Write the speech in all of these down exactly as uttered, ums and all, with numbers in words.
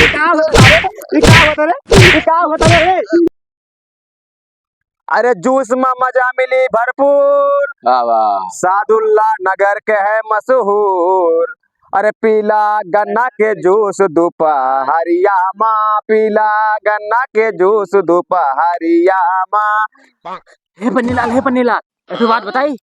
ई का होता रे? ई का होता रे? ई का होता रे? अरे जूस में मजा मिली भरपूर। वाह, वाह। सादुल्ला नगर के है मशहूर। अरे पीला गन्ना के जूस दोपहरिया मा, पीला गन्ना के जूस दोपहरिया मा। हे पन्नीलाल, हे पन्नीलाल, एक ठो बात बताई।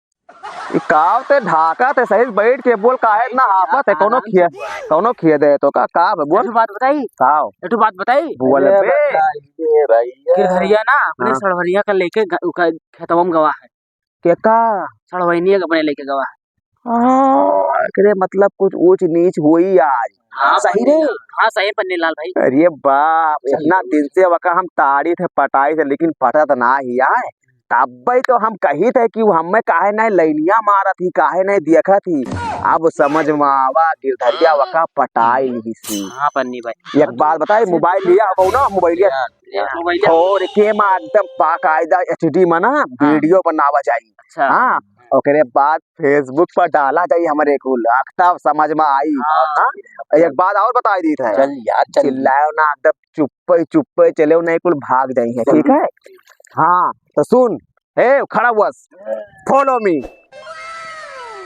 ई का ते ढाका ते सही से बैठ के बोल, काहे इतना हाफत है? कौनो खिया, कौनो खिया दे तो का, का बे बोल? एक ठो बात बताई। का हो? एक ठो बात बताई। बोल अरे बे। बताइए भैया। गिरधरिया ना अपने हाँ। सड़वनिया का लेके ग-, उका खेतवा में गवा है। के का? सड़वनिया का अपने लेके गवा है। हाँ, एकरे मतलब कुछ ऊंच नीच होई आज। हाँ, सही रे? हाँ, सही पन्नीलाल भाई। अरे बाप, इतना दिन से वका हम ताड़ी थे, पटाई थे, लेकिन पटत ना ही आए। तब्बे तो हम कही थे कि वो हमें काहे नहीं लैनिया मारत ही, काहे नहीं देखत ही। अब समझ में आवा, गिरधरिया वका पटाई लिहिस ही। हाँ पन्नी भाई। एक बात बताई, मोबाइल लिया हो ना, मोबाइल लिया। मोबाइल लिया। और के मा एकदम बाकायदा एच डी में ना हाँ। वीडियो बनावा जाई। अच्छा। हाँ, ओकरे बाद Facebook पर डाला जाई हमरे कुल, तब समझ में आई। हाँ। हाँ? एक बात और बताई दी थे। चल यार, चल। चिल्लायो ना, एकदम चुप्पे, चुप्पे चले, नहीं कुल भाग जाई है, ठीक है? हाँ, तो सुन, ए, खड़ा हुआ, follow me।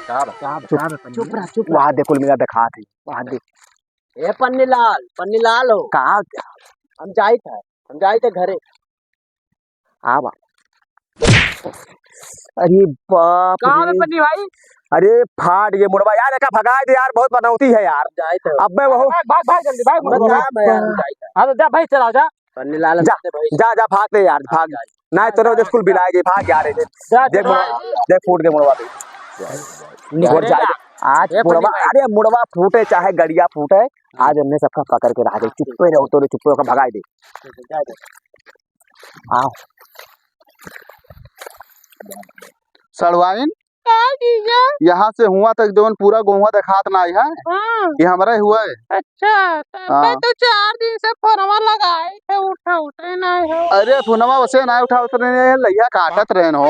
का बा, का बा, चुप, का बा, चुप रहा, चुप रहा। वहाँ देखो, मेरा दिखा थे, वहाँ देख। ए पन्नीलाल, पन्नीलाल हो। का? हम जाइत है, हम जाइत है घरे। आवा। अरे बाप का रे। बे पन्नी भाई? अरे फाट गए मुड़वा यार, एका भगाए दे यार, बहुत बनौती है यार। जाइत है। अबे वो भाग, भाग, भाग जल्दी, भाग मुड़वा। बता मैं यार, हम जाइत है। हाँ तो जा भाई, चलाओ जा। पन्नीलाल जा, जाइत है भाई। जा, जा, भाग दे यार, भाग। जाइत। नहीं तो रोज स्कूल बिलाए गए, भाग यार। जा, देख जा। मुड़वा, देख फूट गए मुड़वा भी। निकल और जा। जा। आज ए मुड़वा, पन्नी भाई। अरे मुड़वा फूटे चाहे गड़िया फूटे, आज हमने सबका पकड़ के रहा दे। चुप्पे रहो, तोरे चुप्पे होकर भगाए दे। आओ। सड़वाइन, का जीजा? यहाँ से हुआ तक जौन पूरा गोहुआ देखात नाई है, हाँ। ये हमरा ही हुआ है। अच्छा, तब हाँ। मैं तो चार दिन से फोनवा लगाई थे, उठा, उठे नाई हो। अरे, फोनवा वैसे नाई उठावत रहे, लइहा काटत रहन हो।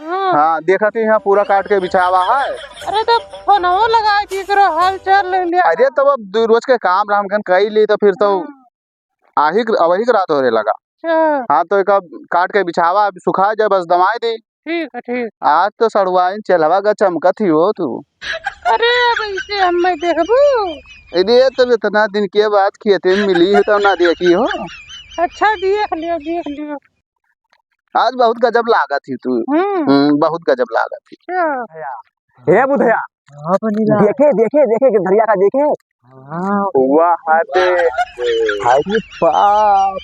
हाँ। हाँ, देखत ही यहाँ पूरा काट के बिछावा है। अरे, तो फोनवा लगा के एकरो हाल चाल ले लिया। अरे, तब अब दू रोज के काम राम घन कई ली, तो फिर तो हाँ। आही के, अबही के रात होरे लगा। अच्छा। हाँ, तो एका काट के बिछावा, अब सुखा जाए, बस दवाई दी। ठीक है, ठीक। आज तो सड़वाइन चेलवा का चमकत ही हो तू। अरे, अब इसे हम मैं देखबू। अरे, तब इतना दिन के बाद खेते में मिली है, तब ना देखी हो। अच्छा, देख लियो, देख लियो। आज बहुत गजब लागत ही तू। हम्म। हम्म, बहुत गजब लागत ही। अच्छा। हे बुधया। हाँ, पनीला। देखे, देखे, देखे, गिरधरिया का देखे। हाँ। वाह दे। हाय रे बाप।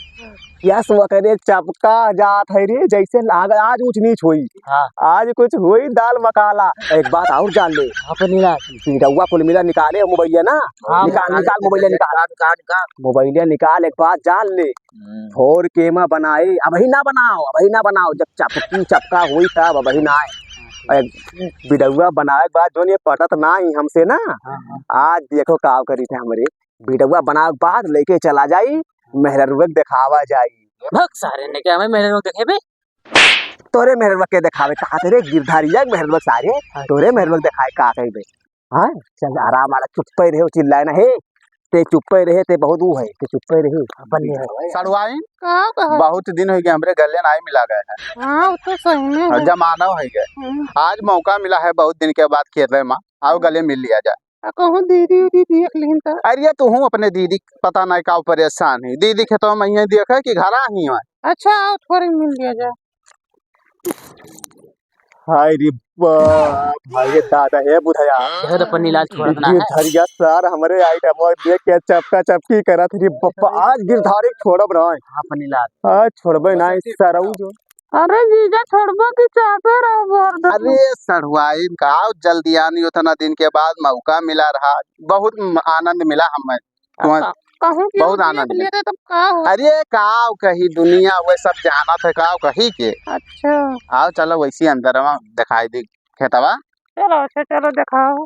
यस, वकरे चपका जात है रे, जैसे लाग, आज ऊंच नीच होई। हाँ। आज कुछ होई, दाल मकाला। एक बात और जान ले। हाँ, पनीला। बिडौआ कुल मिला निकाले मोबाइलिया ना। हाँ, निकाल, निकाल, निकाल मोबाइलिया निकाल। निकाल, निकाल, निकाल। मोबाइलिया निकाल, एक बात जान ले। हम्म। फोर के मा बनाए, अबही ना बनाओ, अबही ना बनाओ, जब चपकी चपका होई तब, अबही ना आए। ए, बिडौआ बनाए के बाद जौन ये पटत ना ही हमसे ना, हाँ, हाँ। आज देखो का करी थे हमरे, बिडौआ बनाए के बाद लेके चला जाई, मेहररुआ के देखावा जाई। भग सारे ने क्या हमें मेहररुआ देखे बे? तोरे मेहररुआ के देखावे कहा तेरे गिरधारिया के मेहररुआ सारे, हाँ। तोरे मेहररुआ के देखाए का कही बे? हाँ, चल आराम वाला, चुप्पे रहे, चिल्लाए ना, हे, ते चुप्पे रहे, ते बहुत ऊ है, ते चुप्पे रहे। अपन ये है। सड़वाइन, का कहा? बहुत दिन हो गया हमरे गले नाई मिला गए हैं। हाँ, वो तो सही में हाँ, है। जमाना हो गया। हम्म। आज मौका मिला है बहुत दिन के बाद खेत में, आओ गले मिल लिया जाए। आ, कहूँ दीदी उदी देख लिहिन त। अरे, तू हूँ अपने दीदी, पता नहीं का परेशान है। दीदी खेतवा में यहीं देखा कि घरा ही है। अच्छा, आओ थोड़ी मिल लिया जाए। हाय रे बाप, हाय रे दादा, हे बुधया। देख तो पन्नीलाल छोड़त ना है। गिरधरिया सार हमरे आइटम और देख के चपका चपकी करत रे बाप, आज गिरधारी छोड़ब ना। हाँ, पन्नीलाल। आज छोड़बे ना, सरऊ जो। अरे जीजा, छोड़बो कि चाहते रहो, बोल दो। अरे सड़वाइन का, आओ जल्दी आनी, उतना दिन के बाद मौका मिला रहा, बहुत म-, आनंद मिला हमें। तुम्हार-, क-, कहूँ कि बहुत हम देख आनंद लेते तब का हो? अरे, काव कही दुनिया, वह सब जानत है, काव कही के। अच्छा। आओ, चलो, वैसे अंदर में दिखाई दे खेतवा। चलो, अच्छा, चलो, दिखाओ।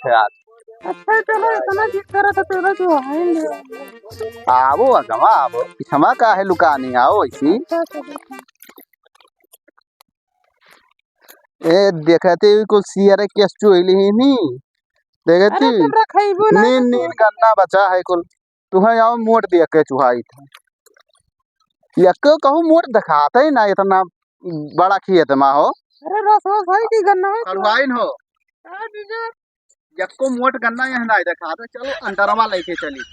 थे आज। अच्छा, चलो, इतना जिद करत है, चलो, जो है ले। आवो, अगवा आवो, पिछवा काहे लुकानी, आवो इसी। अच्छा, चलो। ए, देखते ही कुल सियरे केस चुहली ही नी। देखती? अरे, तुम रखइबो ना नीन, तो नीन गन्ना बचा है कुल। तुहैं आउ मोट देख के चुहाइत है। यक्को कहूँ मोट देखात है ना, इतना बड़ा खेत मा हो। अरे रस वस है कि गन्ना में? कढ़ुआइन हो। हाँ जीजा। यक्को मोट गन्ना यहाँ नाहीं देखात है, चलो अंदरवा लेके चली।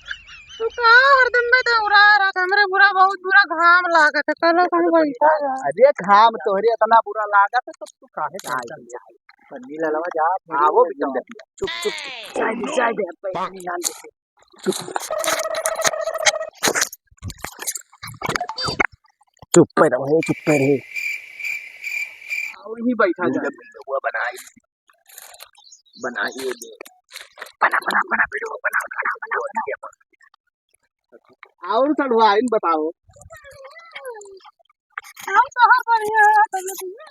तू का हरदम में दौड़ा रहत, हमरे बुरा बहुत बुरा घाम लागत है, चलो कहीं बैठा जाए। अरे घाम तोहरे इतना बुरा लागत है तो तू काहे जाए? पन्नी ललवा जा, आओ बिचौलिया। चुप, चुप, चुप। जाए दे, जाए दे, अब पन्नी डाल दे। चुप। चुप पे रहो, चुप पे रहो। वही बैठा जा। वीडियो बनाई, बनाइए दे। बना, बना, बना, वीडियो बना, बना, बना, बना। और कढ़ुआइन बताओ। हम तो हर बढ़िया है, तुम बताइए।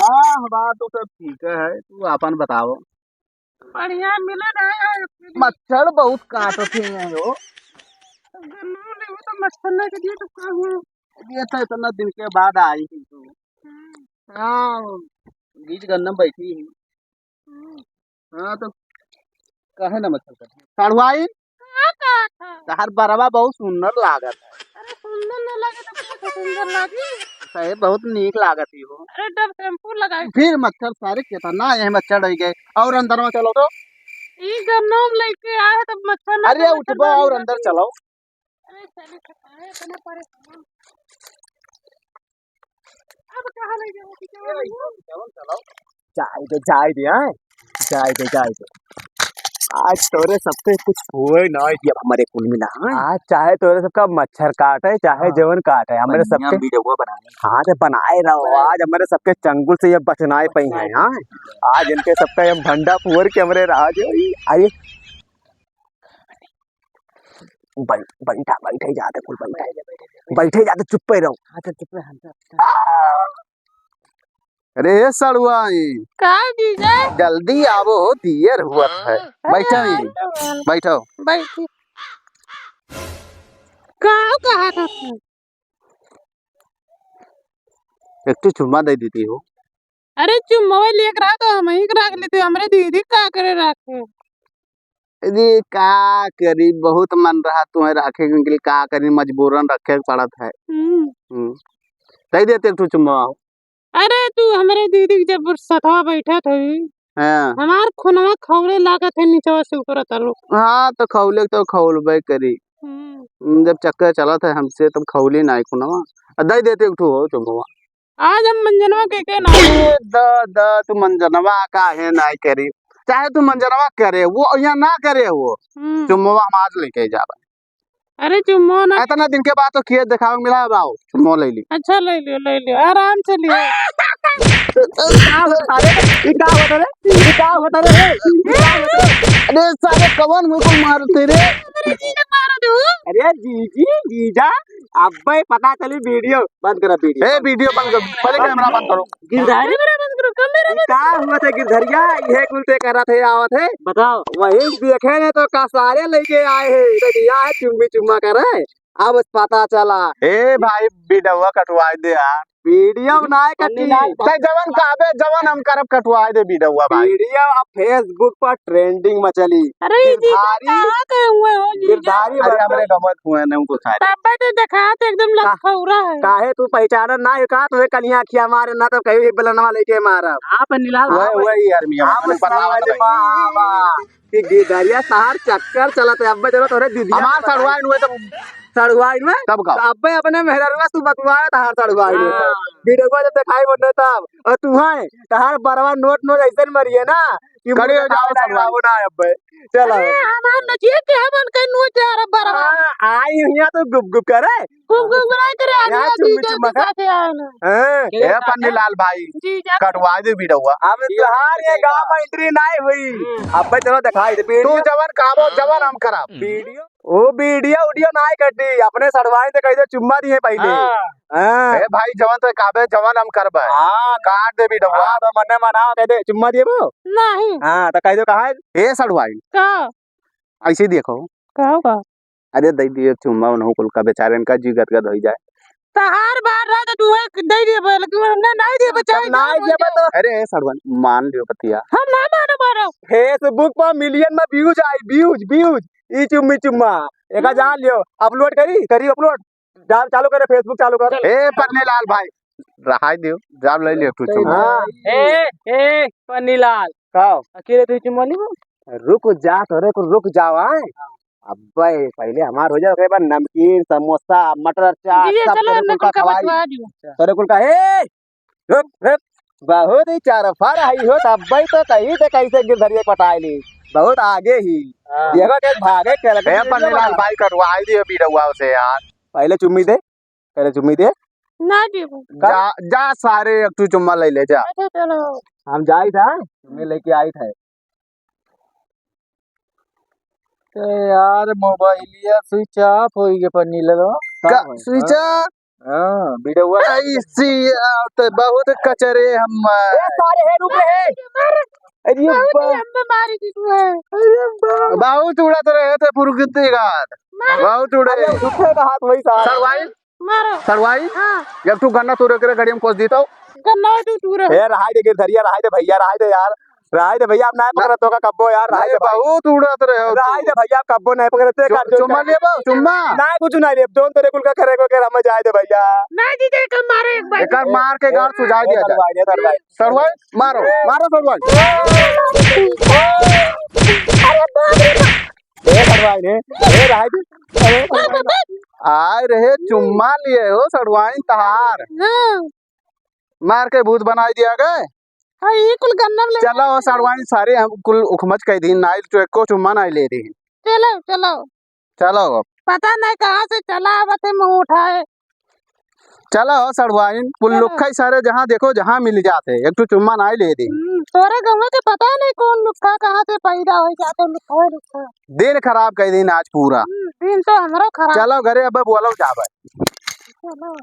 हाँ, हमारा तो सब ठीक है, तू अपन बताओ। बढ़िया मिले रहे हैं। मच्छर बहुत काटत है हो। गन्ना लेबू तो मच्छर नहीं के लिए तो का हुआ? ये तो इतना दिन के बाद आई है तू। हम्म। हाँ, बीच गन्ना में बैठी है। हम्म। हाँ, तो काहे ना मच्छर काटे? साढ़ुआई, का कहत है? तहार बरवा बहुत सुंदर लागत है। अरे, सुंदर ना लागे तो कैसे सुंदर लागी? सही, बहुत नीक लागत ही हो। अरे, डब शैम्पू लगाई। फिर मच्छर सारे कितना यही मच्छर रह गए। और अंदर में चलो तो। ई गन्नों में लेके आए हैं, तब मच्छर ना अरे, काटे, उठबा और अंदर चलो। अरे, चली तो काहे इतना परेशान? अब कहाँ ले जाओ, कि जाओ, जाओ, जाओ। जाए दे, जाए दे, हाँ? जाए दे, जाए दे। आज तोरे सबके कुछ होए ना, ये हमारे कुल मिला, हाँ? आज चाहे तोरे सबका मच्छर काटे, चाहे हाँ। जवन काटे, हमरे बढ़िया सबके वीडियो बनाए। हाँ, तो बनाए रहो। आज हमरे सबके चंगुल से ये बचनाए पई हैं, हाँ? आज इनके सबका ये भंडा फुअर के हमरे राज है। अरे, बै-, बैठा, बैठे जाते कुल बैठे। बैठे जाते, चुप्पे रहो। हाँ, तो चुप्पे, हाँ, तो, तो। अरे, ए सड़ुआई। का जीजा? जल्दी आवो हो, दियर हुआ है। अरे, बैठो ही, बैठो। बैठी। का कहा था तू? एक ठो चुम्मा दे देती हो। अरे, चुम्मा लेके रहा तो हम ही रख लेते, हमरे दीदी का करे रखे? अरे, का करी, बहुत मन रहा तुम्हें रखे के लिए, का करी, मजबूरन रखे के पड़त है। हम्म। हम्म। दे देते एक ठो चुम्मा। अरे, तू हमरे दीदी के जब सथवा बैठत हई, हाँ। हमार खुनवा खौले लागत है, नीचवा से ऊपर तलो। हाँ, तो खौले तो खौलबे करी। हम्म। हम्म, जब चक्कर चलत है हमसे, तब खौली नाई खुनवा। आ, दे देते एक ठो हो चुम्मा। आज हम मंजनवा के, के ना। ए, द, द, तू मंजनवा काहे नाई करी? चाहे तू मंजनवा करे, वो यहाँ ना करे वो। हम्म। चुम्मवा हम आज लेके जाबे। अरे चुम्मो ना। इतना दिन के बाद तो खेत देखावे मिला है बाऊ, चुम्मो ले ली। अच्छा ले लियो, ले लियो, आराम से लियो। का होता रे? ई का होता रे? ई का होता रे? ई का होता रे? अरे सारे कवन मुझको मारते रे? अरे जीजा मारो तू। अरे जीजी, जीजा, अब्बे पता चली वीडियो। बंद करो वीडियो। ए, वीडियो बंद करो, पहले कैमरा बंद करो। गिरधारी? कैमरा बंद करो, कैमरा बंद का हुआ था गिरधरिया? ये कुल ते करत है, आवत है। बताओ। वही देखे ने तो का सारे लेके आए हैं, तो दिया है चुम्मी चुम्मा करे। अब पता चला। ए भाई, वीडियो कटवाए दे यार। वीडियो बनाए कटी। ते जवन कहबे, जवन हम करब, कटवाए दे वीडियो भाई। वीडियो अब Facebook पर ट्रेंडिंग में चली। अरे, ई जीजा गिरधारी, कहाँ के हुए हो, जीजा? गिरधारी अरे, बंदर। हमरे गमत हुए ने उनको सारे। तब्बे तो देखात एकदम का-, लखौरा है। काहे तू पहचानत ना है का? तुहे कलिया अखिया मारे ना तो कहीं भी बलनवा लेके मारब। आप नीलाल वही, बाबा। वही यार मियाँ, आप मैंने पता सारे लगा। बाबा। कि गिरधरिया तहार चक्कर चलत है, अब्बे जरूरत हो रे दीदी। हमार सड़वाइन हुए तो सड़ुआइन में? तब का? तो अब्बे अपने मेहररुआ से बतुआए तहार सड़ुआइन में। हाँ। वीडियो जब देखाई बोल रहे तब। और तू है, तहार बरवा नोट नोट ऐसे मरिए ना कि कड़े हो मुंह जाओ ना सड़ुआइन। आवे ना अब्बे। चलो। अरे, हमार नचिए के हमन के नोट यार बरवा। हाँ, आई हियाँ तो गुप गुप करे। गुप गुप करे करे, आज यहाँ आज चुम्मी जीजा चुम्मा के का? साथे आए ना। हाँ। ए पन्नी लाल भाई, जीजा के कटवा दे वीडियो। अब तहार ये गाँव में एंट्री नहीं हुई। हम्म। अब्बे चलो देखाई दे तू वीडियो। जवन काम हो, जवन हम करब। वीडियो ओ वीडियो उडियो नाय कटी, अपने सड़वाइन से कह दे चुम्मा दिए पहिले। हाँ। हाँ। ए भाई, जवन तो काबे, जवन हम करबे। हाँ। काट दे वीडियो। हाँ, तो मन्ने मनाओ, कह दे चुम्मा दिए वो। नहीं। हाँ, तो कह दो कहाँ है? ए सड़वाइन। का? ऐसे देखो। का होगा? अरे दे दिए चुम्मा, उन्हों कुल का बेचारे इनका जी गदगद हो जाए। तहार बार रहा तो तू एक दे दिए, बोल कि हमने नहीं दिए, बचाए तब नहीं दिए तो। अरे ए सड़वाइन, मान लियो बतिया। हम ना मानो मानो। Facebook पर मिलियन में व्यूज आई, व्यूज, व्यूज। ई चुम्मी चुम्मा, एका हम्म। जान लियो, अपलोड करी, करी अपलोड, जा, चालू करे, Facebook चालू कर। ए पन्नी लाल भाई, रहाई दियो, जाब ले लियो तू चुम्मा। हाँ। ए, ए, पन्नी लाल। का? अकेले तू चुम्मा लेबो? रुक जा, तोरे को रुक जाओ, आए। अब्बे, पहिले हमार हो जाओ, ओकरे बाद नमकीन, समोसा, मटर चाट, ये सब चलो, तोरे कुल का खवाई। खवाई दियो। तोरे कुल का, ए, रुक, रुक। बहुत ही चारफा रही हो, तब भाई तो कहीं से कैसे गिरधरिया पटाए ली। बहुत आगे ही। हाँ। देखो के भागे के लगे ए, पन्नी लाल भाई, कटवाई दियो वीडियो से यार। पहिले चुम्मी दे, पहिले चुम्मी दे। ना देबो। जा, जा सारे एक ठो चुम्मा ले ले जा। अच्छा, चलो। हम जाई था, चुम्मी लेके आई था। ए यार, मोबाइलिया switch off होई गे पन्नी लाल। का का होई? Switch हाँ। Off? हाँ, वीडियो ऐसी तो बहुत कचरे हम। ए, सारे हे रुक रहे। अरे बहुत बा- ही हम मारी दी तू है। अरे बा- बहुत उड़त रहे थे फुर्गुती गार। मार। बहुत उड़े। अरे झूठे का हाथ वही सारा। सड़वाई? मारो। सड़वाई? हाँ। जब तू गन्ना तोरे करे गड़िया में कोस दी तो? गन्ना तू तू रहे। ए, रहाई दे गिरधरिया, रहाई दे भैया, रहाई दे यार। रहाई दे भैया, अब ना पकड़ा तो का कब्बो यार, रहाई दे भाई। बहुत उड़त रहे हो तू। रहाई दे भैया, कब्बो नहीं पकड़ते चु-, कर दो चुम्मा का। लेबो? चुम्मा? ना, कुछ नहीं लेब, जोन तोरे कुल का करे को के हम जाए दे भैया। नहीं दीदी, एक मारे एक बार। एक मार के गाल सुझाई दिया जाए। सड़वाई, सड़वाई। सड़वाई, मारो, मारो सड़वाई। अरे बाप रे बाप। ए सड़वाई ने, ए रहाई दे। अरे सड़वाई। आए रहे चुम्मा लिए हो सड़वाई तहार। हाँ। मार के भूत बनाई दिया गए। हाँ, ई कुल गन्ना में ले चलो, सड़वाइन सारे हम कुल उखमच कह दीन, नाई तो एको चुम्मा नाई ले दीन। चलो, चलो। चलो। पता नहीं कहाँ से चला आवत है, मुँह उठाए। चलो, सड़वाइन, कुल चलो। लुक्खा ही सारे जहाँ देखो, जहाँ मिल जाते, एक ठो चुम्मा नाई ले दीन। हम्म, तोरे गाँव के पता नहीं कौन लुक्खा कहाँ से पैदा हो जाते, लुक्खा, लुक्खा। दिन खराब कह दीन आज पूरा। हम्म, दिन तो हमरो खराब। चलो घरे, अब बोलो जावे। चलो।